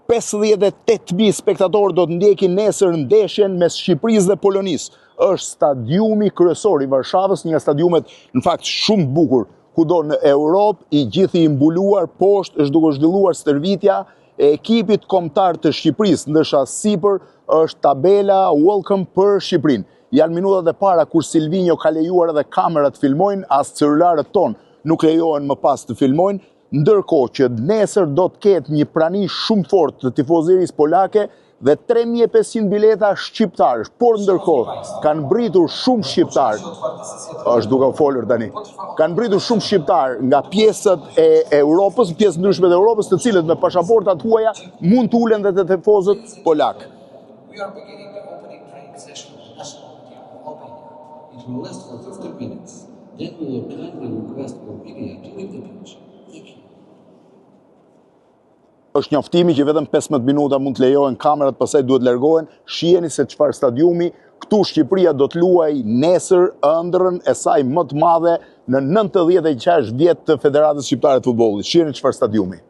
58.000 spektatorë do të ndjekin nesër ndeshjen mes Shqipërisë dhe Polonisë. Është stadiumi kryesor i Varshavës, një nga stadiumet në fakt shumë të bukur kudo në Europë, i gjithi i mbuluar poshtë është duke u zhvilluar stërvitja e ekipit kombëtar të Shqipërisë, ndërsa sipër është tabela Welcome për Shqipërinë. Janë minutat e para kur Silvinjo ka lejuar edhe kamerat të filmojnë, as celularët tonë nuk lejohen më pas të filmojnë, ndërkohë që nesër do të ketë një prani shumë fortë të tifozerisë polake dhe 3500 bileta shqiptarësh, por ndërkohë kanë mbërritur shumë shqiptarë, është duke u folur tani, kanë mbërritur shumë shqiptarë nga pjesët e Europës, pjesë të ndryshme të Europës, të cilët me pasaporta të huaja mund të ulen dhe te tifozët polakë. We are beginning the opening training session of the national team of Albania. It will last for 15 minutes. Then we will kindly request all media to leave the pitch. Thank you. Është njoftimi që vetëm 15 minuta mund të lejohen kamerat, pastaj duhet largohen. Shiheni se çfarë stadiumi këtu Shqipëria do të luajë nesër ëndrrën e saj më të madhe në 96 vjet të Federatës Shqiptare të Futbollit. Shiheni çfarë stadiumi.